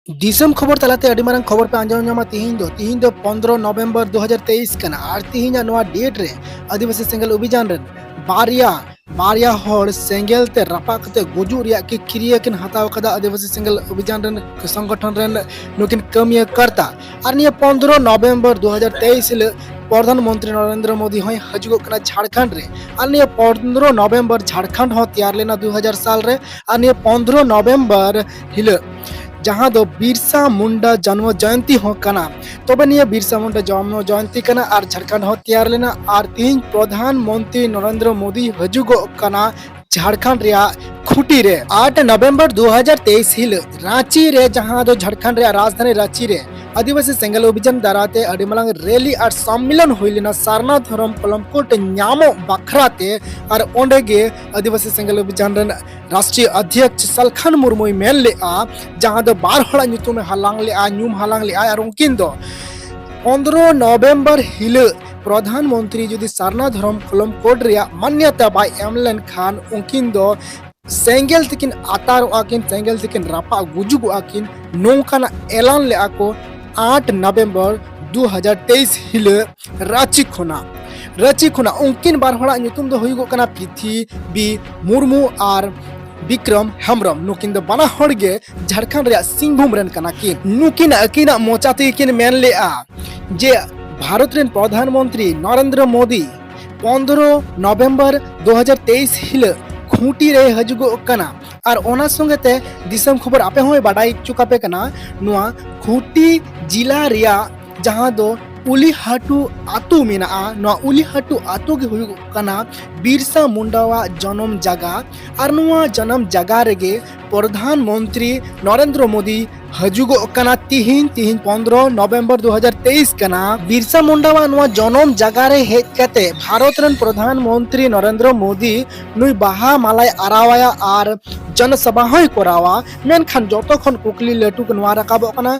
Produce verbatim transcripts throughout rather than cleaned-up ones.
ᱫᱤᱥᱚᱢ ᱠᱷᱚᱵᱚᱨ ᱛᱟᱞᱟᱛᱮ ᱟᱹᱰᱤ ᱢᱟᱨᱟᱝ ᱠᱷᱚᱵᱚᱨ ᱯᱮ ᱟᱸᱡᱚᱢ ᱧᱟᱢᱟ᱾ ᱛᱤᱦᱤᱧ ᱫᱚ ᱛᱤᱦᱤᱧ ᱫᱚ ᱯᱚᱱᱫᱽᱨᱚ ᱱᱚᱵᱷᱮᱢᱵᱚᱨ ᱫᱩ ᱦᱟᱡᱟᱨ ᱛᱮᱭᱤᱥ ᱠᱟᱱᱟ ᱟᱨ ᱛᱤᱦᱤᱧᱟᱜ ᱱᱚᱣᱟ ᱰᱮᱴ ᱨᱮ ᱟᱹᱫᱤᱵᱟᱹᱥᱤ ᱥᱮᱸᱜᱮᱞ ᱚᱵᱷᱤᱡᱟᱱ ᱨᱮᱱ ᱵᱟᱨᱭᱟ ᱵᱟᱨᱭᱟ ᱦᱚᱲ ᱥᱮᱸᱜᱮᱞ ᱛᱮ ᱨᱟᱯᱟᱜ ᱠᱟᱛᱮ ᱜᱩᱡᱩᱜ ᱨᱮᱭᱟᱜ ᱠᱤ ᱠᱤᱨᱤᱭᱟᱹ ᱠᱤᱱ ᱦᱟᱛᱟᱣ ᱟᱠᱟᱫᱟ ᱟᱹᱫᱤᱵᱟᱹᱥᱤ ᱥᱮᱸᱜᱮᱞ ᱚᱵᱷᱤᱡᱟᱱ ᱨᱮᱱ ᱥᱚᱝᱜᱚᱴᱷᱚᱱ ᱨᱮᱱ ᱱᱩᱠᱤᱱ ᱠᱟᱹᱢᱤᱭᱟᱹ ᱠᱟᱨᱛᱟ᱾ ᱟᱨ ᱱᱤᱭᱟᱹ ᱯᱚᱱᱫᱽᱨᱚ ᱱᱚᱵᱷᱮᱢᱵᱚᱨ ᱫᱩ ᱦᱟᱡᱟᱨ ᱛᱮᱭᱤᱥ ᱦᱤᱞᱳᱜ ᱯᱨᱚᱫᱷᱟᱱ ᱢᱚᱱᱛᱨᱤ ᱱᱚᱨᱮᱱᱫᱨᱚ ᱢᱳᱫᱤ ᱦᱚᱸᱭ ᱦᱤᱡᱩᱜᱚᱜ ᱠᱟᱱᱟ ᱡᱷᱟᱲᱠᱷᱚᱸᱰ ᱨᱮ᱾ ᱟᱨ ᱱᱤᱭᱟᱹ ᱯᱚᱱᱫᱽᱨᱚ ᱱᱚᱵᱷᱮᱢᱵᱚᱨ ᱡᱷᱟᱲᱠᱷᱚᱸᱰ ᱦᱚᱸ ᱛᱮᱭᱟᱨ ᱞᱮᱱᱟ ᱫᱩ ᱦᱟᱡᱟᱨ ᱥᱟᱞ ᱨᱮ᱾ ᱟᱨ ᱱᱤᱭᱟᱹ ᱯᱚᱱᱫᱽᱨᱚ ᱱᱚᱵᱷᱮᱢᱵᱚᱨ ᱦᱤᱞᱳᱜ ᱡᱟᱦᱟᱸ ᱫᱚ ᱵᱤᱨᱥᱟ ᱢᱩᱱᱰᱟ ᱡᱚᱱᱢᱚ ᱡᱚᱭᱚᱱᱛᱤ ᱦᱚᱸ ᱠᱟᱱᱟ᱾ ᱛᱚᱵᱮ ᱱᱤᱭᱟᱹ ᱵᱤᱨᱥᱟ ᱢᱩᱱᱰᱟ ᱡᱚᱱᱢᱚ ᱡᱚᱭᱚᱱᱛᱤ ᱠᱟᱱᱟ ᱟᱨ ᱡᱷᱟᱲᱠᱷᱚᱸᱰ ᱦᱚᱸ ᱛᱮᱭᱟᱨ ᱞᱮᱱᱟ᱾ ᱟᱨ ᱛᱤᱦᱤᱧ ᱯᱨᱚᱫᱷᱟᱱ ᱢᱚᱱᱛᱨᱤ ᱱᱚᱨᱮᱱᱫᱨᱚ ᱢᱳᱫᱤ ᱦᱤᱡᱩᱜᱚᱜ ᱠᱟᱱᱟ ᱡᱷᱟᱲᱠᱷᱚᱸᱰ ᱨᱮᱭᱟᱜ ᱠᱷᱩᱸᱴᱤ ᱨᱮ᱾ ᱟᱴ ᱱᱚᱵᱷᱮᱢᱵᱚᱨ ᱫᱩ ᱦᱟᱡᱟᱨ ᱛᱮᱭᱤᱥ ᱦᱤᱞᱳᱜ ᱨᱟᱸᱪᱤ ᱨᱮ, ᱡᱟᱦᱟᱸ ᱫᱚ ᱡᱷᱟᱲᱠᱷᱚᱸᱰ ᱨᱮᱭᱟᱜ ᱨᱟᱡᱽᱫᱷᱟᱱᱤ ᱨᱟᱸᱪᱤ ᱨᱮ, ᱟᱹᱫᱤᱵᱟᱹᱥᱤ ᱥᱮᱸᱜᱮᱞ ᱚᱵᱷᱤᱡᱟᱱ ᱫᱟᱨᱟᱭ ᱛᱮ ᱟᱹᱰᱤ ᱢᱟᱨᱟᱝ ᱨᱮᱞᱤ ᱟᱨ ᱥᱚᱢᱢᱮᱞᱚᱱ ᱦᱩᱭ ᱞᱮᱱᱟ ᱥᱟᱨᱱᱟ ᱫᱷᱚᱨᱚᱢ ᱠᱚᱞᱚᱢ ᱠᱳᱰ ᱧᱟᱢᱚᱜ ᱵᱟᱠᱷᱨᱟ ᱛᱮ᱾ ᱟᱨ ᱚᱸᱰᱮ ᱜᱮ ᱟᱹᱫᱤᱵᱟᱹᱥᱤ ᱥᱮᱸᱜᱮᱞ ᱚᱵᱷᱤᱡᱟᱱ ᱨᱮᱱ ᱨᱟᱥᱴᱨᱤᱭᱚ ᱚᱫᱷᱭᱚᱠᱥ ᱥᱟᱞᱠᱷᱟᱱ ᱢᱩᱨᱢᱩᱭ ᱢᱮᱱ ᱞᱮᱫᱼᱟ, ᱡᱟᱦᱟᱸ ᱫᱚ ᱵᱟᱨ ᱦᱚᱲᱟᱜ ᱧᱩᱛᱩᱢᱮ ᱦᱟᱞᱟᱝ ᱞᱮᱫᱼᱟ, ᱧᱩᱢ ᱦᱟᱞᱟᱝ ᱞᱮᱫᱼᱟ᱾ ᱟᱨ ᱩᱱᱠᱤᱱ ᱫᱚ ᱯᱚᱱᱫᱽᱨᱚ ᱱᱚᱵᱷᱮᱢᱵᱚᱨ ᱦᱤᱞᱳᱜ ᱯᱨᱚᱫᱷᱟᱱ ᱢᱚᱱᱛᱨᱤ ᱡᱩᱫᱤ ᱥᱟᱨᱱᱟ ᱫᱷᱚᱨᱚᱢ ᱠᱚᱞᱚᱢ ᱠᱳᱰ ᱨᱮᱭᱟᱜ ᱢᱟᱱᱭᱚᱛᱟ ᱵᱟᱭ ᱮᱢ ᱞᱮᱱᱠᱷᱟᱱ ᱩᱱᱠᱤᱱ ᱫᱚ ᱥᱮᱸᱜᱮᱞ ᱛᱮᱠᱤᱱ ᱟᱛᱟᱨᱚᱜᱼᱟ ᱠᱤᱱ, ᱥᱮᱸᱜᱮᱞ ᱛᱮᱠᱤᱱ ᱨᱟᱯᱟᱜ ᱜᱩᱡᱩᱜᱚᱜᱼᱟ ᱠᱤᱱ, ᱱᱚᱝᱠᱟᱱᱟᱜ ᱮᱞᱟᱱ ᱞᱮᱫᱼᱟ ᱠᱚ ᱟᱴ ᱱᱚᱵᱷᱮᱢᱵᱚᱨ ᱫᱩ ᱦᱟᱡᱟᱨ ᱛᱮᱭᱤᱥ ᱦᱤᱞᱳᱜ ᱨᱟᱸᱪᱤ ᱠᱷᱚᱱᱟᱜ᱾ ᱨᱟᱸᱪᱤ ᱠᱷᱚᱱᱟᱜ ᱩᱱᱠᱤᱱ ᱵᱟᱨ ᱦᱚᱲᱟᱜ ᱧᱩᱛᱩᱢ ᱫᱚ ᱦᱩᱭᱩᱜᱚᱜ ᱠᱟᱱᱟ ᱯᱨᱤᱛᱷᱤᱵᱤ ᱢᱩᱨᱢᱩ ᱟᱨ ᱵᱤᱠᱨᱚᱢ ᱦᱮᱢᱵᱨᱚᱢ᱾ ᱱᱩᱠᱤᱱ ᱫᱚ ᱵᱟᱱᱟ ᱦᱚᱲ ᱜᱮ ᱡᱷᱟᱲᱠᱷᱚᱸᱰ ᱨᱮᱭᱟᱜ ᱥᱤᱝᱵᱷᱩᱢ ᱨᱮᱱ ᱠᱟᱱᱟ ᱠᱤᱱ᱾ ᱱᱩᱠᱤᱱ ᱟᱹᱠᱤᱱᱟᱜ ᱢᱚᱪᱟ ᱛᱮᱜᱮ ᱠᱤᱱ ᱢᱮᱱ ᱞᱮᱫᱼᱟ ᱡᱮ ᱵᱷᱟᱨᱚᱛ ᱨᱮᱱ ᱯᱨᱚᱫᱷᱟᱱ ᱢᱚᱱᱛᱨᱤ ᱱᱚᱨᱮᱱᱫᱨᱚ ᱢᱳᱫᱤ ᱯᱚᱱᱫᱽᱨᱚ ᱱᱚᱵᱷᱮᱢᱵᱚᱨ ᱫᱩ ᱦᱟᱡᱟᱨ ᱛᱮᱭᱤᱥ ᱦᱤᱞᱳᱜ ᱠᱷᱩᱸᱴᱤ ᱨᱮ ᱦᱤᱡᱩᱜᱚᱜ ᱠᱟᱱᱟ᱾ ᱟᱨ ᱚᱱᱟ ᱥᱚᱸᱜᱮ ᱛᱮ ᱫᱤᱥᱚᱢ ᱠᱷᱚᱵᱚᱨ ᱟᱯᱮ ᱦᱚᱸᱭ ᱵᱟᱰᱟᱭ ᱦᱚᱪᱚ ᱠᱟᱯᱮ ᱠᱟᱱᱟ, ᱱᱚᱣᱟ ᱠᱷᱩᱸᱴᱤ ᱡᱤᱞᱟ ᱨᱮᱭᱟᱜ ᱡᱟᱦᱟᱸ ᱫᱚ ᱩᱞᱤᱦᱟᱴᱩ ᱟᱛᱳ ᱢᱮᱱᱟᱜᱼᱟ, ᱱᱚᱣᱟ ᱩᱞᱤᱦᱟᱴᱩ ᱟᱛᱳ ᱜᱮ ᱦᱩᱭᱩᱜ ᱠᱟᱱᱟ ᱵᱤᱨᱥᱟ ᱢᱩᱱᱰᱟᱣᱟᱜ ᱡᱚᱱᱚᱢ ᱡᱟᱭᱜᱟ᱾ ᱟᱨ ᱱᱚᱣᱟ ᱡᱚᱱᱚᱢ ᱡᱟᱭᱜᱟ ᱨᱮᱜᱮ ᱯᱨᱚᱫᱷᱟᱱ ᱢᱚᱱᱛᱨᱤ ᱱᱚᱨᱮᱱᱫᱨᱚ ᱢᱳᱫᱤ ᱦᱤᱡᱩᱜᱚᱜ ᱠᱟᱱᱟ ᱛᱤᱦᱤᱧ, ᱛᱤᱦᱤᱧ ᱯᱚᱱᱫᱽᱨᱚ ᱱᱚᱵᱷᱮᱢᱵᱚᱨ ᱫᱩ ᱦᱟᱡᱟᱨ ᱛᱮᱭᱤᱥ ᱠᱟᱱᱟ᱾ ᱵᱤᱨᱥᱟ ᱢᱩᱱᱰᱟᱣᱟᱜ ᱱᱚᱣᱟ ᱡᱚᱱᱚᱢ ᱡᱟᱭᱜᱟ ᱨᱮ ᱦᱮᱡ ᱠᱟᱛᱮ ᱵᱷᱟᱨᱚᱛ ᱨᱮᱱ ᱯᱨᱚᱫᱷᱟᱱ ᱢᱚᱱᱛᱨᱤ ᱱᱚᱨᱮᱱᱫᱨᱚ ᱢᱳᱫᱤ ᱱᱩᱭ ᱵᱟᱦᱟ ᱢᱟᱞᱟᱭ ᱟᱨᱟᱣᱟᱭᱟ ᱟᱨ ᱡᱚᱱᱚ ᱥᱚᱵᱷᱟ ᱦᱚᱸᱭ ᱠᱚᱨᱟᱣᱟ᱾ ᱢᱮᱱᱠᱷᱟᱱ ᱡᱚᱛᱚ ᱠᱷᱚᱱ ᱠᱩᱠᱞᱤ ᱞᱟᱹᱴᱩ ᱱᱚᱣᱟ ᱨᱟᱠᱟᱵᱚᱜ ᱠᱟᱱᱟ,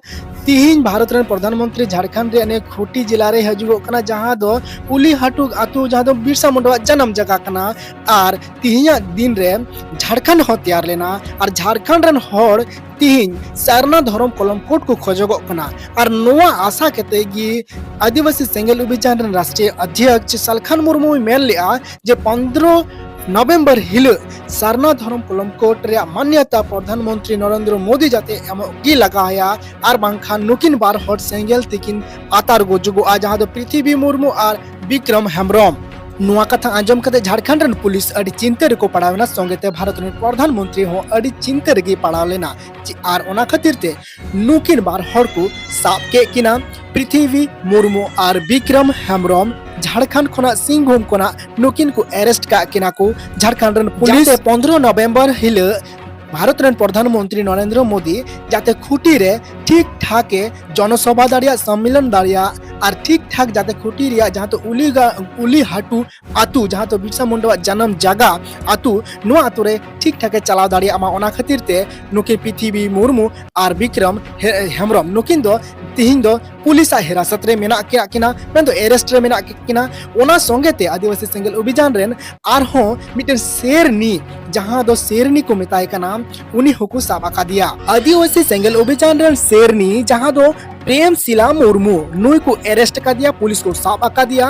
ᱛᱤᱦᱤᱧ ᱵᱷᱟᱨᱚᱛ ᱨᱮᱱ ᱯᱨᱚᱫᱷᱟᱱ ᱢᱚᱱᱛᱨᱤ ᱡᱷᱟᱲᱠᱷᱚᱸᱰ ᱨᱮᱭᱟᱜ ᱱᱤᱭᱟᱹ ᱠᱷᱩᱴᱤ ᱡᱮᱞᱟ ᱨᱮ ᱦᱤᱡᱩᱜᱚᱜ ᱠᱟᱱᱟ, ᱡᱟᱦᱟᱸ ᱫᱚ ᱩᱞᱤᱦᱟᱴᱩ ᱟᱹᱛᱩ, ᱡᱟᱦᱟᱸ ᱫᱚ ᱵᱤᱨᱥᱟ ᱢᱩᱱᱰᱟᱣᱟᱜ ᱡᱟᱱᱟᱢ ᱡᱟᱭᱜᱟ ᱠᱟᱱᱟ᱾ ᱟᱨ ᱛᱤᱦᱤᱧᱟᱜ ᱫᱤᱱ ᱨᱮ ᱡᱷᱟᱲᱠᱷᱚᱸᱰ ᱦᱚᱸ ᱛᱮᱭᱟᱨ ᱞᱮᱱᱟ᱾ ᱟᱨ ᱡᱷᱟᱲᱠᱷᱚᱸᱰ ᱨᱮᱱ ᱦᱚᱲ ᱛᱤᱦᱤᱧ ᱥᱟᱨᱱᱟ ᱫᱷᱚᱨᱚᱢ ᱠᱚᱞᱚᱢ ᱠᱳᱰ ᱠᱚ ᱠᱷᱚᱡᱚᱜᱚᱜ ᱠᱟᱱᱟ᱾ ᱟᱨ ᱱᱚᱣᱟ ᱟᱥᱟ ᱠᱟᱛᱮ ᱜᱮ ᱟᱹᱫᱤᱵᱟᱹᱥᱤ ᱥᱮᱸᱜᱮᱞ ᱚᱵᱷᱤᱡᱟᱱ ᱨᱮᱱ ᱨᱟᱥᱴᱨᱤᱭᱚ ᱚᱫᱷᱭᱚᱠᱥ ᱥᱟᱞᱠᱷᱟᱱ ᱢᱩᱨᱢᱩᱭ ᱢᱮᱱ ᱞᱮᱫᱼᱟ ᱡᱮ ᱯᱚᱱᱫᱽᱨᱚ ᱱᱚᱵᱷᱮᱢᱵᱚᱨ ᱦᱤᱞᱳᱜ ᱥᱟᱨᱱᱟ ᱫᱷᱚᱨᱚᱢ ᱠᱚᱞᱚᱢ ᱠᱳᱰ ᱨᱮᱭᱟᱜ ᱢᱟᱱᱭᱚᱛᱟ ᱯᱨᱚᱫᱷᱟᱱ ᱢᱚᱱᱛᱨᱤ ᱱᱚᱨᱮᱱᱫᱨᱚ ᱢᱳᱫᱤ ᱡᱟᱛᱮ ᱮᱢᱚᱜ ᱜᱮ ᱞᱟᱜᱟᱣ ᱟᱭᱟ, ᱟᱨ ᱵᱟᱝᱠᱷᱟᱱ ᱱᱩᱠᱤᱱ ᱵᱟᱨ ᱦᱚᱲ ᱥᱮᱸᱜᱮᱞ ᱛᱮᱠᱤᱱ ᱟᱛᱟᱨ ᱜᱩᱡᱩᱜᱚᱜᱼᱟ, ᱡᱟᱦᱟᱸ ᱫᱚ ᱯᱨᱤᱛᱷᱤᱵᱤ ᱢᱩᱨᱢᱩ ᱟᱨ ᱵᱤᱠᱨᱚᱢ ᱦᱮᱢᱵᱨᱚᱢ᱾ ᱱᱚᱣᱟ ᱠᱟᱛᱷᱟ ᱟᱸᱡᱚᱢ ᱠᱟᱛᱮ ᱡᱷᱟᱲᱠᱷᱚᱸᱰ ᱨᱮᱱ ᱯᱩᱞᱤᱥ ᱟᱹᱰᱤ ᱪᱤᱱᱛᱟᱹ ᱨᱮᱠᱚ ᱯᱟᱲᱟᱣ ᱮᱱᱟ, ᱥᱚᱸᱜᱮ ᱛᱮ ᱵᱷᱟᱨᱚᱛ ᱨᱮᱱ ᱯᱨᱚᱫᱷᱟᱱ ᱢᱚᱱᱛᱨᱤ ᱦᱚᱸ ᱟᱹᱰᱤ ᱪᱤᱱᱛᱟᱹ ᱨᱮᱜᱮ ᱯᱟᱲᱟᱣ ᱞᱮᱱᱟ᱾ ᱪᱮ-, ᱟᱨ ᱚᱱᱟ ᱠᱷᱟᱹᱛᱤᱨ ᱛᱮ ᱱᱩᱠᱤᱱ ᱵᱟᱨ ᱦᱚᱲ ᱠᱚ ᱥᱟᱵ ᱠᱮᱫ ᱠᱤᱱᱟ᱾ ᱯᱨᱤᱛᱷᱤᱵᱤ ᱢᱩᱨᱢᱩ ᱟᱨ ᱵᱤᱠᱨᱚᱢ ᱦᱮᱢᱵᱨᱚᱢ ᱡᱷᱟᱲᱠᱷᱚᱸᱰ ᱠᱷᱚᱱᱟᱜ ᱥᱤᱝᱵᱷᱩᱢ ᱠᱷᱚᱱᱟᱜ ᱱᱩᱠᱤᱱ ᱠᱚ ᱮᱨᱮᱥᱴ ᱠᱟᱜ ᱠᱤᱱᱟ ᱠᱚ ᱡᱷᱟᱲᱠᱷᱚᱸᱰ ᱨᱮᱱ ᱯᱩᱞᱤᱥ᱾ ᱡᱟᱛᱮ ᱯᱚᱱᱫᱽᱨᱚ ᱱᱚᱵᱷᱮᱢᱵᱚᱨ ᱦᱤᱞᱳᱜ ᱵᱷᱟᱨᱚᱛ ᱨᱮᱱ ᱯᱨᱚᱫᱷᱟᱱ ᱢᱚᱱᱛᱨᱤ ᱱᱚᱨᱮᱱᱫᱨᱚ ᱢᱳᱫᱤ ᱡᱟᱛᱮ ᱠᱷᱩᱴᱤ ᱨᱮ ᱴᱷᱤᱠ ᱴᱷᱟᱠ ᱮ ᱡᱚᱱᱚᱥᱚᱵᱷᱟ ᱫᱟᱲᱮᱭᱟᱜ, ᱥᱚᱢᱢᱮᱞᱚᱱ ᱫᱟᱲᱮᱭᱟᱜ, ᱟᱨ ᱴᱷᱤᱠ ᱴᱷᱟᱠ ᱡᱟᱛᱮ ᱠᱷᱩᱴᱤ ᱨᱮᱭᱟᱜ ᱡᱟᱦᱟᱸ ᱫᱚ ᱩᱞᱤᱜᱟ-, ᱩᱞᱤᱦᱟᱴᱩ ᱟᱛᱩ, ᱡᱟᱦᱟᱸ ᱫᱚ ᱵᱤᱨᱥᱟ ᱢᱩᱱᱰᱟᱣᱟᱜ ᱡᱟᱱᱟᱢ ᱡᱟᱭᱜᱟ ᱟᱛᱩ, ᱱᱚᱣᱟ ᱟᱛᱩ ᱨᱮ ᱴᱷᱤᱠ ᱴᱷᱟᱠ ᱮ ᱪᱟᱞᱟᱣ ᱫᱟᱲᱮᱭᱟᱜ ᱢᱟ, ᱚᱱᱟ ᱠᱷᱟᱹᱛᱤᱨ ᱛᱮ ᱱᱩᱠᱤᱱ ᱯᱨᱤᱛᱷᱤᱵᱤ ᱢᱩᱨᱢᱩ ᱟᱨ ᱵᱤᱠᱨᱚᱢ ᱦᱮ-, ᱦᱮᱢᱵᱨᱚᱢ, ᱱᱩᱠᱤᱱ ᱫᱚ ᱛᱤᱦᱤᱧ ᱫᱚ ᱯᱩᱞᱤᱥᱟᱜ ᱦᱤᱨᱟᱥᱟᱛ ᱨᱮ ᱢᱮᱱᱟᱜ ᱠᱤᱱᱟ, ᱢᱮᱱᱫᱚ ᱮᱨᱮᱥᱴ ᱨᱮ ᱢᱮᱱᱟᱜ ᱠᱤᱱᱟ᱾ ᱚᱱᱟ ᱥᱚᱸᱜᱮ ᱛᱮ ᱟᱹᱫᱤᱵᱟᱹᱥᱤ ᱥᱮᱸᱜᱮᱞ ᱚᱵᱷᱤᱡᱟᱱ ᱨᱮᱱ ᱟᱨᱦᱚᱸ ᱢᱤᱫᱴᱮᱱ ᱥᱮᱨᱱᱤ, ᱡᱟᱦᱟᱸ ᱫᱚ ᱥᱮᱨᱱᱤ ᱠᱚ ᱢᱮᱛᱟᱭ ᱠᱟᱱᱟ, ᱩᱱᱤ ᱦᱚᱸᱠᱚ ᱥᱟᱵ ᱟᱠᱟᱫᱮᱭᱟ᱾ ᱟᱹᱫᱤᱵᱟᱹᱥᱤ ᱥᱮᱸᱜᱮᱞ ᱚᱵᱷᱤᱡᱟᱱ ᱨᱮᱱ ᱥᱮᱨᱱᱤ, ᱡᱟᱦᱟᱸ ᱫᱚ ᱯᱨᱮᱢ ᱥᱤᱞᱟ ᱢᱩᱨᱢᱩ, ᱱᱩᱭ ᱠᱚ ᱮᱨᱮᱥᱴ ᱟᱠᱟᱫᱮᱭᱟ, ᱯᱩᱞᱤᱥ ᱠᱚ ᱥᱟᱵ ᱟᱠᱟᱫᱮᱭᱟ,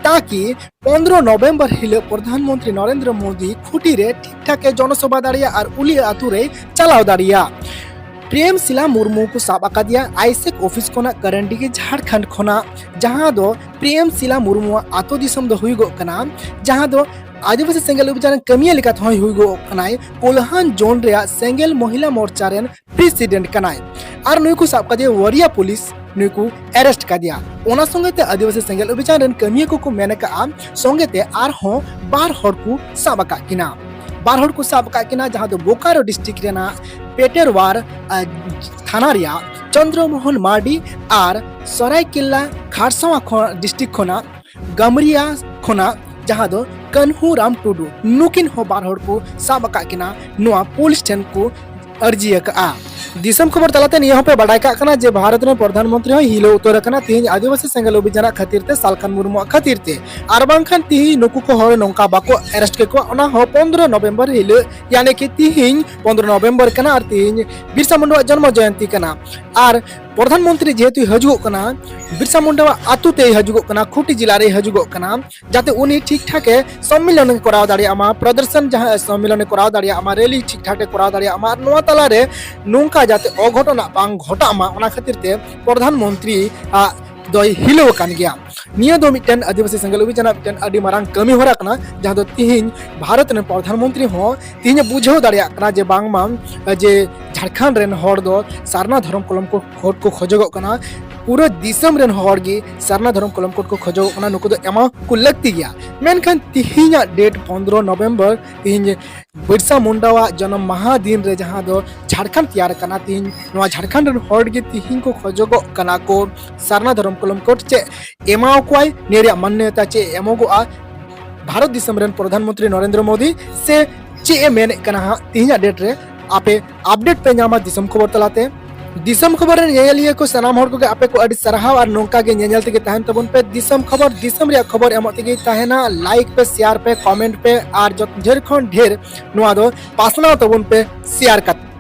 ᱛᱟᱠᱤ ᱯᱚᱱᱫᱽᱨᱚ ᱱᱚᱵᱷᱮᱢᱵᱚᱨ ᱦᱤᱞᱳᱜ ᱯᱨᱚᱫᱷᱟᱱ ᱢᱚᱱᱛᱨᱤ ᱱᱚᱨᱮᱱᱫᱨᱚ ᱢᱳᱫᱤ ᱠᱷᱩᱴᱤ ᱨᱮ ᱴᱷᱤᱠ ᱴᱷᱟᱠ ᱮ ᱡᱚᱱᱚᱥᱚᱵᱷᱟ ᱫᱟᱲᱮᱭᱟᱜ ᱟᱨ ᱩᱞᱤ ᱟᱛᱩ ᱨᱮᱭ ᱪᱟᱞᱟᱣ ᱫᱟᱲᱮᱭᱟᱜ᱾ ᱯᱨᱮᱢ ᱥᱤᱞᱟ ᱢᱩᱨᱢᱩ ᱠᱚ ᱥᱟᱵ ᱟᱠᱟᱫᱮᱭᱟ ᱟᱭᱥᱮᱠ ᱚᱯᱷᱤᱥ ᱠᱷᱚᱱᱟᱜ ᱠᱟᱨᱟᱱᱰᱤᱜᱮ ᱡᱷᱟᱲᱠᱷᱚᱸᱰ ᱠᱷᱚᱱᱟᱜ, ᱡᱟᱦᱟᱸ ᱫᱚ ᱯᱨᱮᱢ ᱥᱤᱞᱟ ᱢᱩᱨᱢᱩᱣᱟᱜ ᱟᱛᱳ ᱫᱤᱥᱚᱢ ᱫᱚ ᱦᱩᱭᱩᱜᱚᱜ ᱠᱟᱱᱟ, ᱡᱟᱦᱟᱸ ᱫᱚ ᱟᱹᱫᱤᱵᱟᱹᱥᱤ ᱥᱮᱸᱜᱮᱞ ᱚᱵᱷᱤᱡᱟᱱ ᱨᱮᱱ ᱠᱟᱹᱢᱤᱭᱟᱹ ᱞᱮᱠᱟ ᱛᱮᱦᱚᱸᱭ ᱦᱩᱭᱩᱜᱚᱜ ᱠᱟᱱᱟᱭ, ᱠᱳᱞᱦᱟᱱ ᱡᱳᱱ ᱨᱮᱭᱟᱜ ᱥᱮᱸᱜᱮᱞ ᱢᱚᱦᱤᱞᱟ ᱢᱳᱨᱪᱟ ᱨᱮᱱ ᱯᱨᱮᱥᱤᱰᱮᱱᱴ ᱠᱟᱱᱟᱭ᱾ ᱟᱨ ᱱᱩᱭ ᱠᱚ ᱥᱟᱵ ᱠᱟᱫᱮᱭᱟ ᱣᱟᱨᱤᱭᱟ ᱯᱩᱞᱤᱥ, ᱱᱩᱭ ᱠᱚ ᱮᱨᱮᱥᱴ ᱠᱟᱫᱮᱭᱟ᱾ ᱚᱱᱟ ᱥᱚᱸᱜᱮ ᱛᱮ ᱟᱹᱫᱤᱵᱟᱹᱥᱤ ᱥᱮᱸᱜᱮᱞ ᱚᱵᱷᱤᱡᱟᱱ ᱨᱮᱱ ᱠᱟᱹᱢᱤᱭᱟᱹ ᱠᱚᱠᱚ ᱢᱮᱱ ᱟᱠᱟᱫᱼᱟ, ᱥᱚᱸᱜᱮ ᱛᱮ ᱟᱨᱦᱚᱸ ᱵᱟᱨ ᱦᱚᱲ ᱠᱚ ᱥᱟᱵ ᱟᱠᱟᱫ ᱠᱤᱱᱟ᱾ ᱵᱟᱨ ᱦᱚᱲ ᱠᱚ ᱥᱟᱵ ᱟᱠᱟᱫ ᱠᱤᱱᱟ, ᱡᱟᱦᱟᱸ ᱫᱚ ᱵᱳᱠᱟᱨᱳ ᱰᱤᱥᱴᱨᱤᱠᱴ ᱨᱮᱱᱟᱜ ᱯᱮᱴᱮᱨᱣᱟᱨ, ᱟ, ᱛᱷᱟᱱᱟ ᱨᱮᱭᱟᱜ ᱪᱚᱱᱫᱨᱚ ᱢᱳᱦᱚᱱ ᱢᱟᱨᱰᱤ ᱟᱨ ᱥᱚᱨᱟᱭᱠᱮᱞᱞᱟ ᱠᱷᱟᱨᱥᱟᱣᱟ ᱠᱷᱚᱱ, ᱰᱤᱥᱴᱨᱤᱠᱴ ᱠᱷᱚᱱᱟᱜ ᱜᱟᱢᱨᱤᱭᱟ ᱠᱷᱚᱱᱟᱜ, ᱡᱟᱦᱟᱸ ᱫᱚ ᱠᱟᱹᱱᱦᱩ ᱨᱟᱢ ᱴᱩᱰᱩ, ᱱᱩᱠᱤᱱ ᱦᱚᱸ ᱵᱟᱨ ᱦᱚᱲ ᱠᱚ ᱥᱟᱵ ᱟᱠᱟᱫ ᱠᱤᱱᱟ ᱱᱚᱣᱟ ᱯᱩᱞᱤᱥ ᱴᱷᱮᱱ ᱠᱚ ᱟᱹᱨᱡᱤ ᱟᱠᱟᱫᱼᱟ᱾ ᱫᱤᱥᱚᱢ ᱠᱷᱚᱵᱚᱨ ᱛᱟᱞᱟᱛᱮ ᱱᱤᱭᱟᱹ ᱦᱚᱸᱯᱮ ᱵᱟᱰᱟᱭ ᱠᱟᱜ ᱠᱟᱱᱟ ᱡᱮ ᱵᱷᱟᱨᱚᱛ ᱨᱮᱱ ᱯᱨᱚᱫᱷᱟᱱ ᱢᱚᱱᱛᱨᱤ ᱦᱚᱸ ᱦᱤᱞᱟᱹᱣ ᱩᱛᱟᱹᱨ ᱟᱠᱟᱱᱟ ᱛᱤᱦᱤᱧ ᱟᱹᱫᱤᱵᱟᱹᱥᱤ ᱥᱮᱸᱜᱮᱞ ᱚᱵᱷᱤᱡᱟᱱᱟᱜ ᱠᱷᱟᱹᱛᱤᱨ ᱛᱮ, ᱥᱟᱞᱠᱷᱟᱱ ᱢᱩᱨᱢᱩᱣᱟᱜ ᱠᱷᱟᱹᱛᱤᱨ ᱛᱮ᱾ ᱟᱨ ᱵᱟᱝᱠᱷᱟᱱ ᱛᱤᱦᱤᱧ ᱱᱩᱠᱩ ᱠᱚ ᱦᱚᱲ ᱱᱚᱝᱠᱟ ᱵᱟᱠᱚ ᱟᱨᱮᱥᱴ ᱠᱮᱠᱚᱣᱟ, ᱚᱱᱟ ᱦᱚᱸ ᱯᱚᱱᱫᱽᱨᱚ ᱱᱚᱵᱷᱮᱢᱵᱚᱨ ᱦᱤᱞᱟᱹᱜ, ᱭᱟᱱᱤ ᱠᱤ ᱛᱤᱦᱤᱧ ᱯᱚᱱᱫᱽᱨᱚ ᱱᱚᱵᱷᱮᱢᱵᱚᱨ ᱠᱟᱱᱟ ᱟᱨ ᱛᱤᱦᱤᱧ ᱵᱤᱨᱥᱟ ᱢᱩᱱᱰᱟᱣᱟᱜ ᱡᱚᱱᱢᱚ ᱡᱚᱭᱚᱱᱛᱤ ᱠᱟᱱᱟ᱾ ᱟᱨ ᱯᱨᱚᱫᱷᱟᱱ ᱢᱚᱱᱛᱨᱤ ᱡᱮᱦᱮᱛᱩ ᱦᱤᱡᱩᱜᱚᱜ ᱠᱟᱱᱟ, ᱵᱤᱨᱥᱟ ᱢᱩᱱᱰᱟᱣᱟᱜ ᱟᱛᱳ ᱛᱮᱭ ᱦᱤᱡᱩᱜᱚᱜ ᱠᱟᱱᱟ, ᱠᱷᱩᱸᱴᱤ ᱡᱮᱞᱟ ᱨᱮᱭ ᱦᱤᱡᱩᱜᱚᱜ ᱠᱟᱱᱟ, ᱡᱟᱛᱮ ᱩᱱᱤ ᱴᱷᱤᱠ ᱴᱷᱟᱠ ᱮ ᱥᱚᱢᱢᱤᱞᱚᱱ ᱮ ᱠᱚᱨᱟᱣ ᱫᱟᱲᱮᱭᱟᱜ ᱢᱟ, ᱯᱨᱚᱫᱚᱨᱥᱚᱱ ᱡᱟᱦᱟᱸ ᱥᱚᱢᱢᱤᱞᱚᱱ ᱮ ᱠᱚᱨᱟᱣ ᱫᱟᱲᱮᱭᱟᱜ ᱢᱟ, ᱨᱮᱞᱤ ᱴᱷᱤᱠ ᱴᱷᱟᱠ ᱮ ᱠᱚᱨᱟᱣ ᱫᱟᱲᱮᱭᱟᱜ ᱢᱟ, ᱟᱨ ᱱᱚᱣᱟ ᱛᱟᱞᱟᱨᱮ ᱱᱚᱝᱠᱟ ᱡᱟᱛᱮ ᱚᱜᱷᱚᱴᱚᱱᱟᱜ ᱵᱟᱝ ᱜᱷᱚᱴᱟᱜ ᱢᱟ, ᱚᱱᱟ ᱠᱷᱟᱹᱛᱤᱨ ᱛᱮ ᱯᱨᱚᱫᱷᱟᱱ ᱢᱚᱱᱛᱨᱤ ᱟᱜ ᱫᱚᱭ ᱦᱤᱞᱟᱹᱣ ᱟᱠᱟᱱ ᱜᱮᱭᱟ᱾ ᱱᱤᱭᱟᱹ ᱫᱚ ᱢᱤᱫᱴᱮᱱ ᱟᱹᱫᱤᱵᱟᱹᱥᱤ ᱥᱮᱸᱜᱮᱞ ᱚᱵᱷᱤᱡᱟᱱᱟᱜ ᱢᱤᱫᱴᱮᱱ ᱟᱹᱰᱤ ᱢᱟᱨᱟᱝ ᱠᱟᱹᱢᱤ ᱦᱚᱨᱟ ᱠᱟᱱᱟ, ᱡᱟᱦᱟᱸ ᱫᱚ ᱛᱤᱦᱤᱧ ᱵᱷᱟᱨᱚᱛ ᱨᱮᱱ ᱯᱨᱚᱫᱷᱟᱱ ᱢᱚᱱᱛᱨᱤ ᱦᱚᱸ ᱛᱤᱦᱤᱧ ᱮ ᱵᱩᱡᱷᱟᱹᱣ ᱫᱟᱲᱮᱭᱟᱜ ᱠᱟᱱᱟ ᱡᱮ ᱵᱟᱝᱢᱟ ᱡᱮ ᱡᱷᱟᱲᱠᱷᱚᱸᱰ ᱨᱮᱱ ᱦᱚᱲ ᱫᱚ ᱥᱟᱨᱱᱟ ᱫᱷᱚᱨᱚᱢ ᱠᱚᱞᱚᱢ ᱠᱚ, ᱠᱳᱰ ᱠᱚ ᱠᱷᱚᱡᱚᱜᱚᱜ ᱠᱟᱱᱟ, ᱯᱩᱨᱟᱹ ᱫᱤᱥᱚᱢ ᱨᱮᱱ ᱦᱚᱲ ᱜᱮ ᱥᱟᱨᱱᱟ ᱫᱷᱚᱨᱚᱢ ᱠᱚᱞᱚᱢ ᱠᱳᱰ ᱠᱚ ᱠᱷᱚᱡᱚᱜᱚᱜ ᱠᱟᱱᱟ, ᱱᱩᱠᱩ ᱫᱚ ᱮᱢᱟ ᱠᱚ ᱞᱟᱹᱠᱛᱤ ᱜᱮᱭᱟ᱾ ᱢᱮᱱᱠᱷᱟᱱ ᱛᱤᱦᱤᱧᱟᱜ ᱰᱮᱴ ᱯᱚᱱᱫᱽᱨᱚ ᱱᱚᱵᱷᱮᱢᱵᱚᱨ, ᱛᱤᱦᱤᱧ ᱵᱤᱨᱥᱟ ᱢᱩᱱᱰᱟᱣᱟᱜ ᱡᱚᱱᱚᱢ ᱢᱟᱦᱟ ᱫᱤᱱ ᱨᱮ ᱡᱟᱦᱟᱸ ᱫᱚ ᱡᱷᱟᱲᱠᱷᱚᱸᱰ ᱛᱮᱭᱟᱨ ᱠᱟᱱᱟ, ᱛᱤᱦᱤᱧ ᱱᱚᱣᱟ ᱡᱷᱟᱲᱠᱷᱚᱸᱰ ᱨᱮᱱ ᱦᱚᱲ ᱜᱮ ᱛᱤᱦᱤᱧ ᱠᱚ ᱠᱷᱚᱡᱚᱜᱚᱜ ᱠᱟᱱᱟ ᱠᱚ ᱥᱟᱨᱱᱟ ᱫᱷᱚᱨᱚᱢ ᱠᱚᱞᱚᱢ ᱠᱳᱰ ᱪᱮᱫ ᱮᱢᱟᱣ ᱠᱚᱣᱟᱭ, ᱱᱤᱭᱟᱹ ᱨᱮᱭᱟᱜ ᱢᱟᱱᱱᱚᱛᱟ ᱪᱮᱫ ᱮ ᱮᱢᱚᱜᱚᱜᱼᱟ ᱵᱷᱟᱨᱚᱛ ᱫᱤᱥᱚᱢ ᱨᱮᱱ ᱯᱨᱚᱫᱷᱟᱱ ᱢᱚᱱᱛᱨᱤ ᱱᱚᱨᱮᱱᱫᱨᱚ ᱢᱳᱫᱤ, ᱥᱮ ᱪᱮᱫ ᱮ ᱢᱮᱱᱮᱫ ᱠᱟᱱᱟ ᱦᱟᱸᱜ ᱛᱤᱦᱤᱧᱟᱜ ᱰᱮᱴ ᱨᱮ, ᱟᱯᱮ ᱟᱯᱰᱮᱴ ᱯᱮ ᱧᱟᱢᱟ ᱫᱤᱥᱚᱢ ᱠᱷᱚᱵᱚᱨ ᱛᱟᱞᱟᱛᱮ᱾ ᱫᱤᱥᱚᱢ ᱠᱷᱚᱵᱚᱨ ᱨᱮᱱ ᱧᱮᱧᱮᱞᱤᱭᱟᱹ ᱠᱚ ᱥᱟᱱᱟᱢ ᱦᱚᱲ ᱠᱚᱜᱮ ᱟᱯᱮ ᱠᱚ ᱟᱹᱰᱤ ᱥᱟᱨᱦᱟᱣ ᱟᱨ ᱱᱚᱝᱠᱟ ᱜᱮ ᱧᱮᱧᱮᱞ ᱛᱮᱜᱮ ᱛᱟᱦᱮᱱ ᱛᱟᱵᱚᱱ ᱯᱮ᱾ ᱫᱤᱥᱚᱢ ᱠᱷᱚᱵᱚᱨ ᱫᱤᱥᱚᱢ ᱨᱮᱭᱟᱜ ᱠᱷᱚᱵᱚᱨ ᱮᱢᱚᱜ ᱛᱮᱜᱮ ᱛᱟᱦᱮᱱᱟ᱾ ᱞᱟᱭᱤᱠ ᱯᱮ, ᱥᱮᱭᱟᱨ ᱯᱮ, ᱠᱚᱢᱮᱱᱴ ᱯᱮ ᱟᱨ ᱡᱚᱛ-, ᱰᱷᱮᱨ ᱠᱷᱚᱱ ᱰᱷᱮᱨ ᱱᱚᱣᱟ ᱫᱚ ᱯᱟᱥᱱᱟᱣ ᱛᱟᱵᱚᱱ ᱯᱮ ᱥᱮᱭᱟᱨ ᱠᱟᱛᱮ᱾